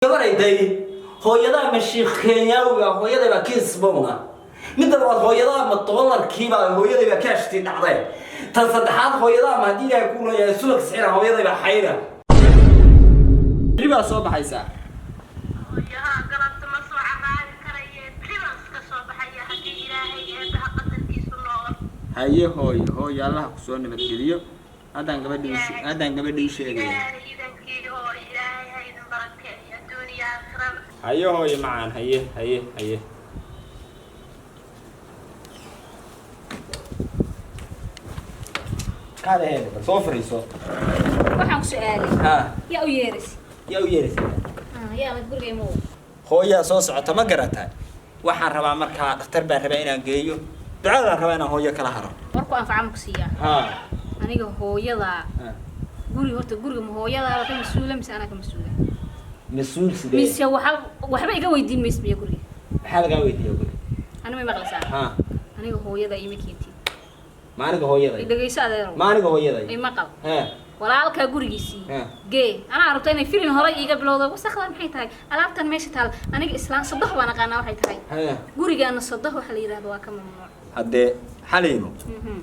Gabarayday, hooyadaa ma Shiikh Kenyaawiga? Hooyaday baa kiisbowna. Midda labaad, hooyadaa ma doolarkiibaa? Hooyaday baa kaashtii dhacday. Tan saddexaad, hooyadaa ma haddii Ilaahay kuu leeyahay subag sixira? Hooyaday baa xayra. Beri baa soo baxaysaa. Hooyaha, galabta ma soo caraabi karaye, beri baan iska soo baxaya haddii Ilaahay eebaha qadarkiisu nool. Haye hooyo, hooyo, Allaha kusoo nabadgeliyo. Haddaan gabadhii u sheegaya. Ilaahay idankii hooyo, Ilaahay ha idin barakeeyo adduuniya aakhirada. Haye hooyo macaan, haye, haye, haye. Kaada heede, bal soo fariiso. Waxaan ku su-aalay. Ha. Yaa u yeeraysa? Yaa u yeeraysa? Yaa mad guriga imow. Hooyaa soo socota, ma garataa? Waxaan rabaa markaa dhakhtar baan rabaa inaan geeyo, ducadaan rabaa inaan hooyo kala haro. Warku anfaca ma ku siiyaa? Ha. Aniga hooyadaa guriga, horta guriga ma hooyadaaba ka mas-uula mise anaa ka mas-uula? Mas-uul sidee? Mise waxa waxba iga weydiin maysa miya guriga? Maxaa lagaa weydiiya guri? Ani may maqlaysaa? Ha. Aniga hooyada ima keentid. Ma aniga hooyaday? Dhegeyso adeerow. Ma aniga hooyaday? Imaqal. Ha. Walaalkaa gurigiisii Ha. Gee, anaa rabta inay filin horay iiga bilowdo. Wasaqda maxay tahay alaabtan meesha taal? Aniga islaan sodoh baan aqaanaa waxay tahay. Ha. Gurigaana sodoh waxa la yidhahdo waa ka mamnuuc. Haddee Xaliimo,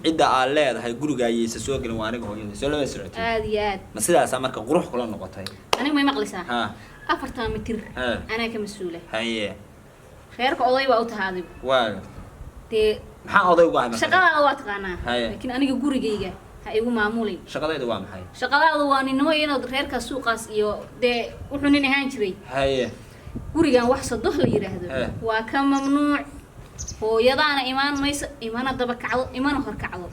cidda aad leedahay guriga ayaysa soo gelin waa aniga hooyaday, soo lama socotay? Aada iyo aad. Ma sidaasaa marka qurux kula noqotay? Aniga may maqlaysaa? Ha. 40 mitir Ha. anaa ka mas-uula. Haye. Reerka oday baa u tahay adigu. Waa. Dee. Maxaa oday ugu ahay marka? Shaqadaada waa taqaanaa. Haye. Laakiin aniga gurigayga ha igu maamulin. Shaqadayda waa maxay? Shaqadaada waa ninnimo iyo inaad reerka suuqaas iyo dee wuxuu nin ahaan jiray. Haye. Gurigan wax sodoh la yidhaahdo Eh. waa ka mamnuuc. Hooyadaana imaan mayso, imana daba kacdo, imana hor kacdo.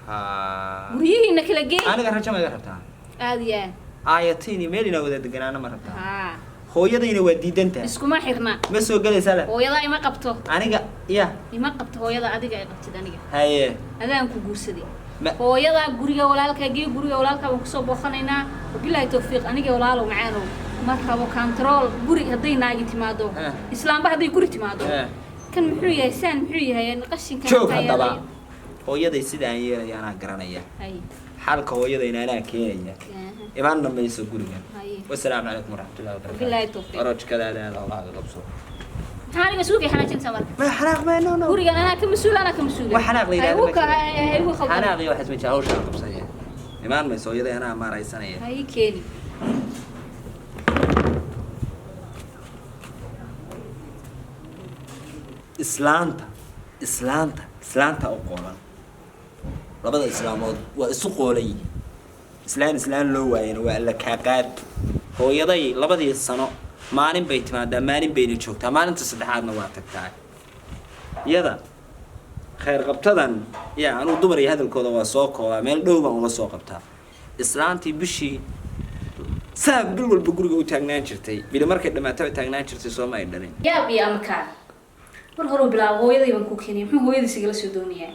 Ha. Guryihiina kala geey. Aniga rajo ma iga rabtaa? Aada iyo aad. Aayatiin meel inaa wada deganaana ma rabtaa? Haa. Hooyadayna waa diidan tahay. Iskuma xirna. Ma soo gelaysaa le? Hooyadaa ima qabto. Aniga ya? Ima qabto hooyada, adiga ay qabtid aniga. Haye. Adaan ku guursaday. Ma- Hooyadaa guriga walaalkaa gee, guriga walaalkaa baan kusoo booqanaynaa, wabilaahi tawfiiq. Aniga walaalow macaanow ma rabo control guri hadday naagi timaado. Eh. Islaamba hadday guri timaado. Eh. Kan muxuu yahay? Saan muxuu yahay qashinkan? Joog. Intaa Haddaba yaalay. Hooyaday sida aan yeelaya anaa garanaya. Haye. Xalka hooyadayna anaa keenaya. Aha. Imaanna mayso gurigan. Haye. Wasalaamu calaykum waraxmatullahi wabarakatu. Wabilaahi tawfiiq. Orojkadaada aada Allahaaga qabso. Maxaa aniga suuqii xanaajinaysaa marka? Ma xanaaq ma, no, no. Gurigan anaa ka mas-uul, anaa ka mas-uula. Wax xanaaq la yidhahdo ma jiro. Haygu khaldan. Xanaaq iyo waxaas ma jira, hawshaan qabsaya. Imaan mayso hooyaday, anaa maaraysanaya. Hayi keeni. Islaanta u qoolan, labada islaamood waa isu qoolan yihiin. Islaan islaan loo waayana waa alla kaaqaad. Hooyaday labadii sano maalin bay timaadaa, maalin bayna joogtaa, maalinta saddexaadna waa tagtaa. Iyada khayr qabtadan yaa anuu dumar iyo hadalkooda waa soo koobaa, meel dhow baan uga soo qabtaa. Islaantii bishii saa bil walba guriga u taagnaan jirtay, bili markay dhammaataba taagnaan jirtay, sooma ay dhalin. Yaab iyo amakaa mar horeu bilaabo. Hooyaday baan ku keeniyay, muxuu hooyadiis igala soo doonayaa?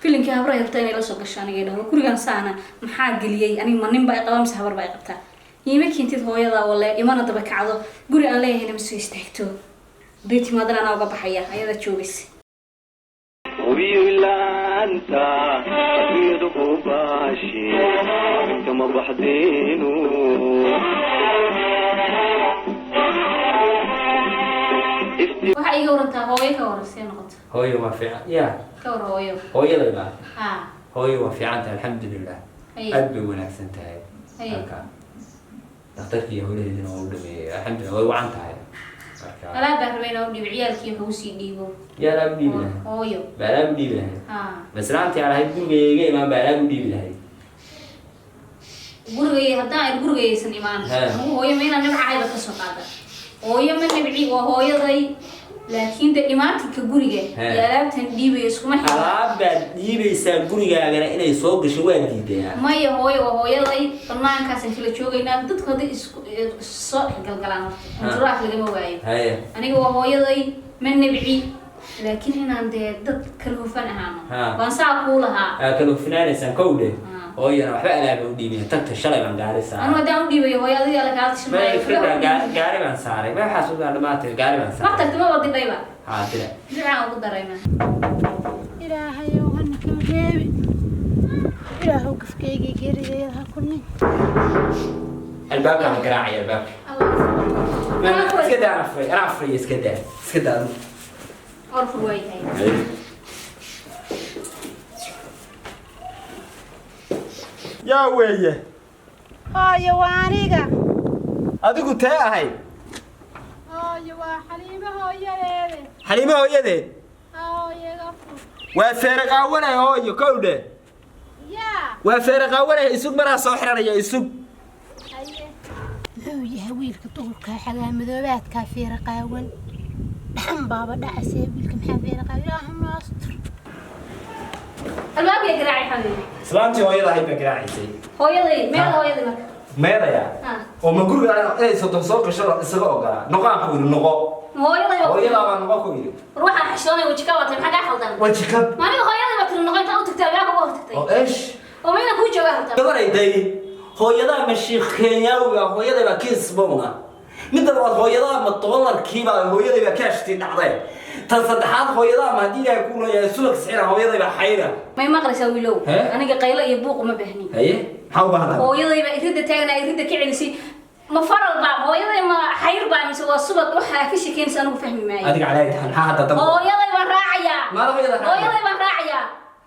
Filinkii habray rabtaa inay la soo gasho aniga dhahdo gurigan saana maxaa geliyey? Aniga ma nin baa i qabaa mise habar baa i qabtaa? Iima keentid hooyadaa wale, imana daba kacdo, guri aan leeyahayna ma soo istaagto. Hadday timaadana anaa uga baxaya, ayadaa joogaysa. Wiilaanta adduunyadu ku baashi kama baxdeenu. Waxaa iiga warantaa hooyo, ka waran see noqoto? Hooyo waa fiican ya. Ka war hooyo. Hooyaday baa? Haa. Hooyo waa fiican tahay, alxamdulilah. Haye. Aad bay wanaagsan tahay. Haye. Halka dhakhtarkii howlaheedina waa u dhameeyey, alxamdulilah, way wacan tahay marka. Alaab baan rabay inaan u dhiibo ciyaalkii, wax ugu sii dhiibo. Yaa alaab u dhiibi lahay? Hooyo. Ba alaab u dhiibi lahay? Haa. Maslaantii aan ahayd guriga iga imaan ba alaab u dhiibi lahay? Gurigay haddaan ir gurigaysan imaan. He. Anugu hooyo ma inaan nibcahayba ka soo qaada? Hooyo ma nibci, waa hooyaday, laakiin de imaatinka guriga He. iyo alaabtan dhiibayo iskuma xirna. Alaab baad dhiibaysaa, gurigaagana inay soo gasho waa diidayaa. Maya, hooyo waa hooyaday, banaankaasaan kala joogaynaa. Dadku hadday isku soo dhexgalgalaan horta cunturaaf lagama waayo. Haye. Aniga waa hooyaday, ma nibci, laakiin inaan dee dad kala hufan ahaano Ha. waan saa kuu lahaa. Aa kala hufnaanaysaan kowdhe. Ha. Hooyana waxba alaaba u dhiibaya, tagta, shalay baan gaari Anu saaray. Haddaan u dhiibayo hooyo adiga alla kaala tashan maayo. Gaari baan saaray, ma waxaas ugaa dhamaatay, gaari baan Ma saaray. tagta, ma wadidhayba. Haa, dila. Ducaan ugu darayma. Ilaahayow hana kala reebi, Ilaahow gafkayga geerideeda ha kulmin. Albaabkaan garaacaya, albaabka. Alla. Iska daa, anaa furay, anaa furay, iska daa, iska daa. Orfur waa yahay. Yaa weeye? Hooyo, waa aniga. Adigu tee ahayd? Hooyo, waa Xaliimo hooyadeede. Xaliimo hooyadeed? Hooyaga fur. Waa feere qaawanaya hooyo, kowdhe. Yaa. Waa feere qaawanaya, isug, maraa soo xiranaya, isug. Haye, muxuu yahay wiilka duhurka xagaa madoobaadkaa feera qaawan? Dhaxan baaba dhacasee, wiilka maxaa feera qaawan? Ilaahu noo astur. Albaabka garaacay xabiibi. Islaantii hooyada ahayd baa garaacaysay. Hooyaday meel, hooyaday marka. Meedaya? Ha. Oo ma guriga inay soddon soo gasho isaga ogolaa? Noqaan ku yidhi, noqo. Hooyaday baa. Hooyadaa baa noqo ku yidhi. War waxaan xishoonay, weji ka watay, maxaa kaa khaldan? Weji ka. Ma aniga hooyaday baa tiri noqo, intaa u tagtay albaabka uga hortagtay? Oo eesh. Oo ma inaan kuu joogaa harta? Gabanay day, hooyadaa ma Shiikh Kenyaawiga? Hooyaday baa kiis bowna. Midda labaad, hooyadaa ma doolarkiibaa? Hooyaday baa kaashtii dhacday. Tan saddexaad, hooyadaa ma haddii Ilaahay kuu leeyahay subag sixira? Hooyaday baa xayra. May maqlaysaa wiilow? Hee? Aniga qaylo iyo buuq uma baahni. Haye, maxaa u baahan? Hooyaday baa iridda taagnaa, iridda ka celisay. Ma faral baa hooyaday, ma xayr baa, mise waa subag? Waxaa ka shekeynaysa anigu fahmi maayo. Adiga calaa tahan, maxaa hadda dambe? Hooyaday baan raacayaa. Maada hooyada raacaya? Hooyaday baan raacayaa.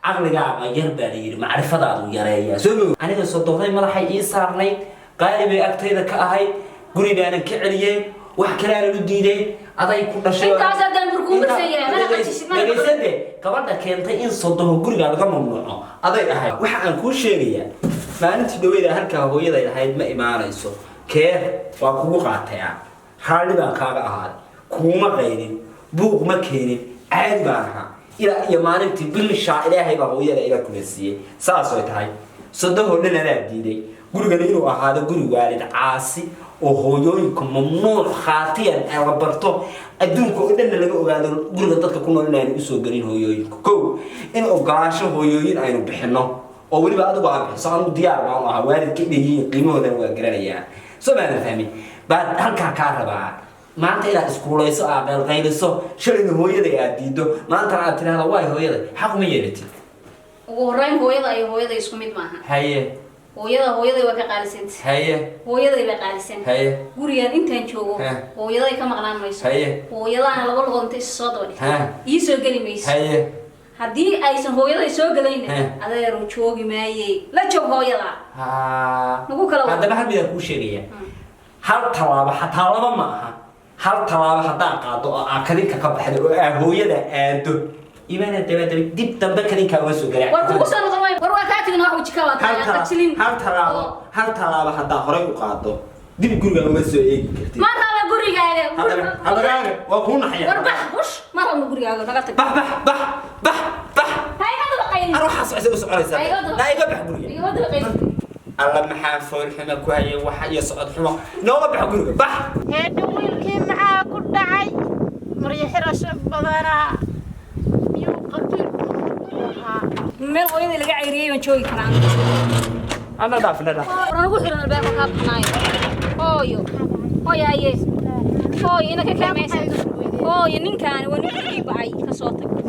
Caqligaaga yar baa la yidhi, macrifadaadu yareeyaa. Soo moog, aniga sodohday madaxay ii saarnayd, qaali bay agtayda ka ahayd, guri baanan ka celiyey, wax kale aanan u diiday, aday ku dhashay. Intaas haddaan burkuumirsan yahay, mana qajisid, mana. Dhegaysade, gabadha keentay in sodoho guriga laga mamnuuco aday ahayd. Waxa aan kuu sheegayaa, maalintii dhaweyda halkaa hooyaday ahayd ma imaanayso keer waa kugu qaataya. Raalli baan kaaga ahaaday, kuuma qaynin, buuq ma keenin, caadi baan ahaa ilaa iyo maalintii bilishaa Ilaahay baa hooyada ila kulansiiyey. Saasay tahay, sodohoo dhan anaa diiday gurigana inuu ahaado guri waalid caasi oo hooyooyinka mamnuuc khaatiyan ee la barto adduunka oo dhanna laga ogaado guriga dadka ku nool inaanu usoo gelin hooyooyinka. Kow, in ogolaansho hooyooyin aynu bixino oo weliba adigu aad bixiso, anigu diyaar baan u ahaa. Waalidka inay yihiin qiimahoodana waa garanayaa. Soo maadan fahmin? Baan halkaa kaa rabaa maanta inaad iskuulayso, aad qaylqayliso, shalayna hooyaday aad diido, maantana aad tidhahda waay hooyaday, xaq uma yeelatid. Ugu horreyn, hooyada iyo hooyaday isku mid maaha. Haye. Hooyada hooyaday waa ka qaalisanta. Haye. Hooyaday bay qaalisan. Haye. Gurigaan intaan joogo hooyaday ka maqnaan mayso. Haye. Hooyadaana laba lugood inta is soo daba dhigtay ii soo geli mayso. Haye. Haddii aysan hooyaday soo gelayna, adeeru joogi maaye, la joog hooyada. Ha. Nagu kala wado. Haddaba hal midaan kuu sheegaya: hal tallaabo, xataa laba ma aha, hal tallaabo haddaan qaado oo aa kadinka ka baxdo oo aa hooyada aado, imaana daba dib dambe kadinkaa uga soo garaac. War kugu soo noqon maayo. War waa kaa tegin, wax weji ka Hal wataa qajilin. Hal tallaabo, hal tallaabo haddaa horay u qaado, dib guriga uma soo eegi kartid. Ma raba gurigaaga. Haddaba haddaba waa kuu naxaya. War bax, bush, ma rabno gurigaaga, naga tag. Bax, bax, bax, bax, bax. Ha iga daba qaylin. Ar waxaa socota u soconaysaa. Ha iga daba. Naa iga bax guriga. Iga daba qaylin. Alla, maxaa fool xumo ku hayay waxa iyo socod xumo? Nooga bax guriga, bax. Heedha, wiilkii maxaa ku dhacay? Maryo xirasho badanaa, miyuu qabiil ahaa? Meel hooyadii laga cayriyey baan joogi karaa? Ana dhaaf, na dhaaf. War anagu xiran albaabka kaa baxnaayo. Hooyo, hooyo, haye hooyo, ina ka keenmaysa hooyo. Ninkaani waa nin gurigii bacay, ka soo tag.